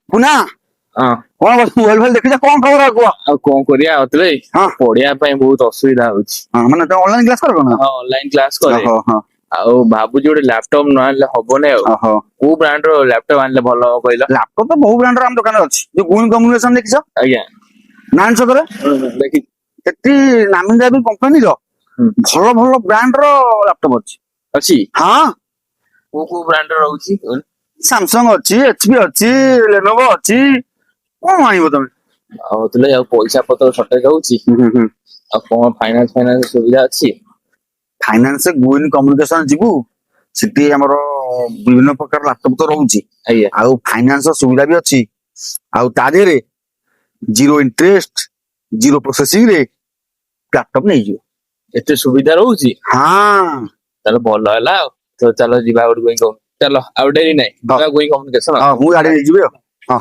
ପୁନା। ହଁ। କଣ ମୋବାଇଲ ଫୋବାଇଲ ଦେଖିଛ? କଣ ଖବର, ଆଉ କୁହ। ଆଉ କଣ କରିବା ଅତୁଲ ଭାଇ? ପଢିବା ପାଇଁ ବହୁତ ଅସୁବିଧା ହଉଛି। ହଁ, ମାନେ ତମେ ଅନଲାଇନ କ୍ଲାସ କର କଣ? ହଁ, ଅନଲାଇନ କ୍ଲାସ କରେ। ଓହୋ ହଁ ଆଉ ଭାବୁଛି ଗୋଟେ ଲାପଟପ୍ ନ ଆଣିଲେ ହବନି ଆଉ। କୋଉ ବ୍ରାଣ୍ଡ ର ଲାପଟପ୍ ଆଣିଲେ ଭଲ ହବ କହିଲ? ଲାପଟପ୍ ତ ବହୁ ବ୍ରାଣ୍ଡର ଆମ ଦୋକାନରେ ଅଛି। ଯୋଉ ଗୁଇନ କମ୍ୟୁନିକେସନ ଦେଖିଛ? ଆଜ୍ଞା। ନାରାୟଣ ଛକରେ? ଦେଖି। ସେଠି ନାମୀ ଦାମୀ କମ୍ପାନୀର ଭଲ ଭଲ ବ୍ରାଣ୍ଡ ର ଲାପଟପ୍ ଅଛି। ଅଛି? ହଁ। କୋଉ କୋଉ ବ୍ରାଣ୍ଡ ର ରହୁଛି? ସାମସଙ୍ଗ ଅଛି, ଏଚପି ଅଛି, ଲେନୋଭୋ ଅଛି। କଣ ଆଣିବ ତମେ? ଆଉ ଅତୁଲ ଭାଇ, ଆଉ ପଇସା ପତ୍ର ସର୍ଟେଜ ହଉଛି। ଆଉ କଣ ଫାଇନାନ୍ସ ଫାଇନାନ୍ସ ସୁବିଧା ଅଛି? ଫାଇନାନ୍ସ, ଗୁଇନ କମ୍ୟୁନିକେସନ ଯିବୁ, ସେଠି ଆମର ବିଭିନ୍ନ ପ୍ରକାର ଲାପଟପ୍ ତ ରହୁଛି। ଆଉ ଫାଇନାନ୍ସ ସୁବିଧା ବି ଅଛି। ଆଉ ତା ଦେହରେ ଜିରୋ ଇଣ୍ଟରେଷ୍ଟ, ଜିରୋ ପ୍ରୋସେସିଂ ରେ ଲାପଟପ୍ ନେଇଯିବ। ଏତେ ସୁବିଧା ରହୁଛି? ହଁ। ତାହେଲେ ଭଲ ହେଲା। ଆଉ ତ ଚାଲ ଯିବା ଗୋଟେ ଗୋଇଂ, ଚାଲ, ଆଉ ଡେରି ନାହିଁ। ଯିବା ଗୋଇଂ କମ୍ୟୁନିକେସନ। ହଁ, ମୁଁ ଗାଡି ନେଇଯିବି ଆଉ। ହଁ।